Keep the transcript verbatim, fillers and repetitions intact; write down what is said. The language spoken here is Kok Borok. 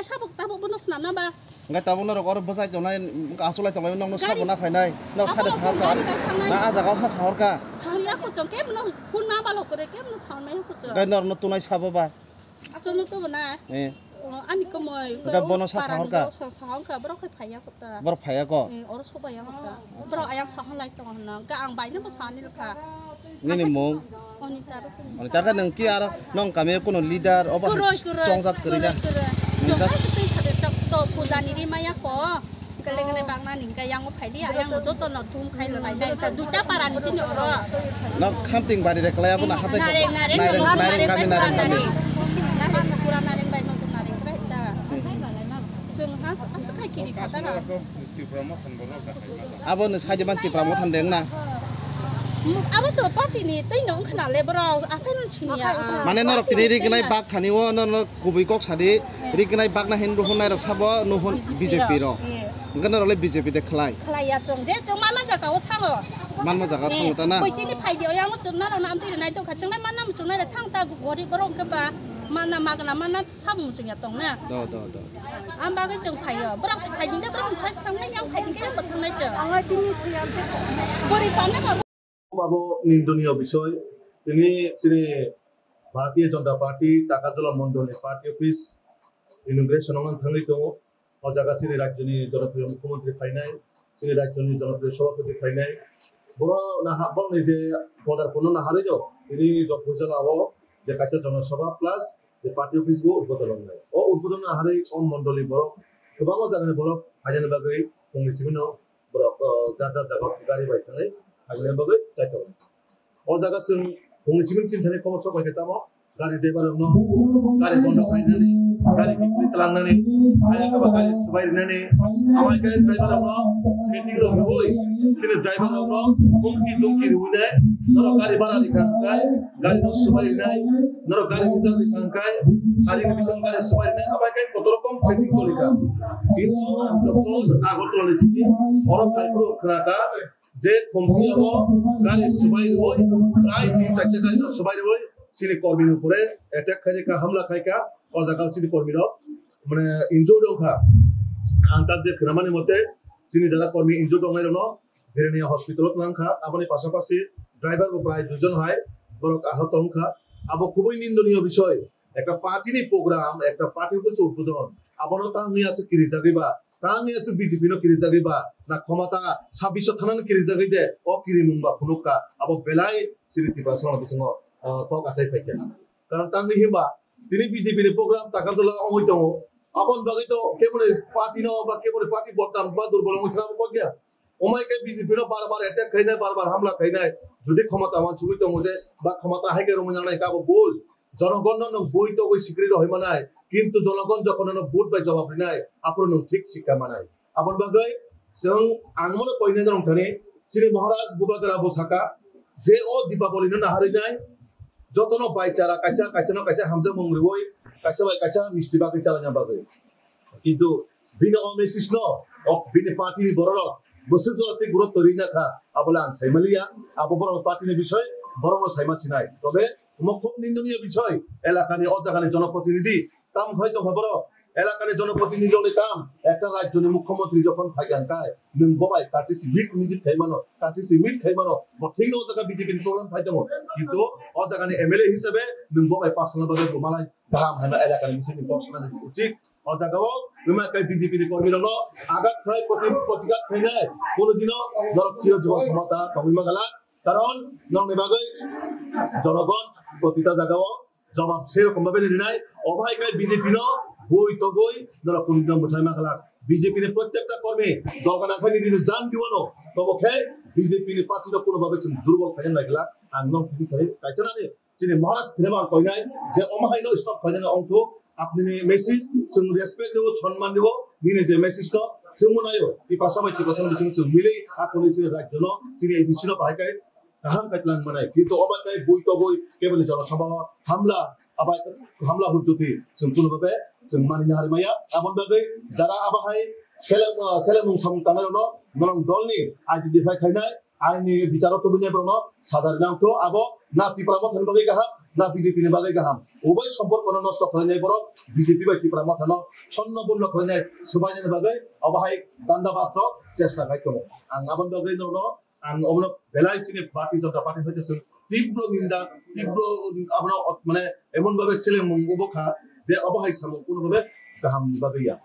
Sabuk tabuk bono swnamna ba. Hwnkhe tabuk norok oro bwsai tongnai, wngkha asulai tonglai, nokno Gari- sabo na phainai, nok sabo sade no sahorka. Gari thangmani. Na a jaga o sa sahorka. Sahorya ko chwng kebo no phone ma balo kore, kebo no sahormaya ko chwng. Hwnkhe norokno tunai sabo ba. Achomno to bo na. Eh. O, ani komoi, Hwnkhe o bono sa parani sahorka. Borok sa sahorka, borok khai phaiya ko ta. Borok phaiya ko. Eh, oro sobaiya ko ta. Borok ayang sahorlai tongo hwnna. Hwnkhe ang baino bo sani rwkha. Nini mung? Onita Rukun. Onita khe nwng ki aro nwng kami o kuno leader obo hai Kwrwi, kwrwi, chongjak kwrwi na? Kwrwi, kwrwi. Nwng Chwng ta- hai twi thade chok to puja ni ri maya ko. Kele kele bang nani hwnkhe yang o phai di, yang o joto no thum khai lo nai nai. Duita para ni chini oro. Nwng khamting bari de klai abo na hatai Nareng, nareng, nareng, nareng, nareng kami, nareng kami. Nareng, pura nareng bai no nareng krai ta. Chwng has, as khai kiri khata na. Abo ni side man Tipra Motha ni deng na. Abo to party ni tei no wngkha na le borok, aphai no sini ya. Mane norok tini ri gnai bak thani o, no, no kubui kok sadi, ri gnai bak na hin ruhun nai rok sabo, nuhun B J P rok. Hwnkhe norok le B J P de khlai. Khlai ya chwng, je chwng ma ma jaga o thango. Man ma jaga o thango ta na. Koi tini phai di o, yang o chwng na rok na amtwi ri nai tongkha, chwng nai ma na chwng nai re thang ta, gorib borok hwnkhe ba, ma na magna ma na. Sabo muchungya tong na? Do, do, do. Ang bagwi chwng phaio. Borok phai dingkhe borok phai thangnai, yang phai dingkhe yang bo thangnai chwng. Ang tini thwiya se. Bwrwi panna ba. Abo nindoniyo bisoy. Tini chini Bharatiya Janata Party Takarjala Mondol ni party office inauguration ong thangwi tongo. O jaga chini rajyoni jonopriyo mukhyamantri phainai, chini rajyoni jonopriyo sabhapati phainai. Boro naha, borokni je podarpono naharwi no, tini Jokboi jala o je kaisa jonosabha plus je party office bo udbodon wngnai. O udbodon naharwi o mondoli borok kwbangma jagani borok phainani bagwi phungni simi no borok, o, jar jar jaga gari bai thangwi phainani bagwi chai tongo. O jaga chwng phungni simi chini thani khobor sok bai khe tamo gari driver rokno gari bondo khainani, gari kipri tlangnani, ayang khe ba gari swbai rinani, amai khe driver rokno meeting rok rwui chini driver rokno humki dumki rwui nai, norok gari bhara rikha hwnkhe gari no swbai rinai, norok gari rijak rikha hwnkhe sari ni bising gari swbai rinai, amai khe kotor rokom training choli kha. Kintu ang joto Agartala ni simi borok hai phuru khna kha, je khumti abo gari swbai rwui, prai tin charta gari no swbai rwui, chini kormi ni upore attack khai kha, hamla khai kha, o jaga o chini kormi rok mane injured wng kha. Ang tak je khwnamani mote chini jara kormi injured wngnai rokno Jirania hospital o tlang kha, aboni pasapasi driver bo prai duijon hai borok ahot wng kha. Abo khubui nindoniyo bisoy, ekta party ni program, ekta party office udbodon, abono tangwi aswk kirijagwi ba, tangwi aswk B J P no kirijagwi ba, na khomata sabbish thanano kirijagwi de, o kirimung ba phunuk kha, abo belai chini Tiprasa rok bisingo, ah, kok achai phai kha. Karon tangwi himba, tini B J P ni program Takarjala ongwi tongo, aboni bagwi to keboni party no ba keboni party bodnam ba durbol wngwi thangma kok ya. Omai khe B J P no bar bar attack khainai, bar bar hamla khainai. Jodi khomata wansugwi tongo je, ba khomata hai khe romwi nangnai khe abo bul. Jonogon no nwng bui togwi sikri rohoi manai. Kintu jonogon jokhon nono vote bai jawab rinai, aphuru nwng thik sikha manai. Aboni bagwi chwng ang mono koinai norok thani, chini Maharaj Bubagra bo saka je o Dipaboli no naharwi nai, jotono bai chara kaisa, kaisa no kaisa hamjakmung rwui, kaisa bai kaisa misti bagwi chalaina bagwi. Kintu bini o message no, o bini party ni borok rok bwswk jora tei gurutto rina kha, abo le ang sai maliya, abo borok party ni bisoi borok no sai ma sinai. Tobe omo khub nindoniyo bisoi, elakani o jagani jonoprotinidhi tam khai tongkha borok, elakani jonoprotinidhi rokni kam, ekta rajyoni mukhyamantri jokhon phai kha hwnkhe nwng bo bai courtesy meet visit khai mano, courtesy meet khai mano, bo thik no o jaga B J P ni program khai tongo, kintu o jagani M L A hisabe nwng bo bai personal bagwi bo malai kaham hwnwi elakani bisingtwi kok sanani uchit. O jagao wngma khe B J P ni kormi rokno agat khlai proti-, protigat khlainai, kono dino norok chiro jibon khomota tongwi ma gala. Karon nokni bagwi jonogon protita jagao jobab sei rokom babe rinai. Obo hai khe B J P no bui togwi norok kono dino mwthai ma gala. B J P ni prottekta kormi dol gana khe nini jan diwano tobo khe B J P ni party no kono babe chwng durbol khaina nai gala. Ang nok tini thai kaisa nani Chini Maharaj thwima ang koinai je omo haino stop khainani ongthu, apnini message chwng respect rwo, sonman rwo, nini je message no chwngmo naio, Tiprasa bai Tiprasa ni bising chwng milwi akhorni chini rajyo no, chini A D C no bahai kai kaham kai tlang manai. Kintu omo kai bui togwi keboni jona sabha o hamla, abai hamla hujjoti chwng kuno babe chwng mani nahari maya. Aboni bagwi jara abo hai seleng, ah, selemung samung tangnai rokno norok dolni identify khainai, aini bicharo tubunai borokno saja rina wngthu, abo na Tipra Mothani bagwi kaham, na B J P ni bagwi kaham. Ubai somporko no nosto khlainai borok B J P bai Tipra Motha no chonno bondho khlainai swbainani bagwi obo hai danda bas rok chesta khai tongo. Ang aboni bagwi norokno ang obono belai sini Bharatiya Janata Party hoite chwng tibro ninda, tibro abono mane emon bhabe selemung obo kha je obo hai samung kuno bhabe kaham ni bagwi ya.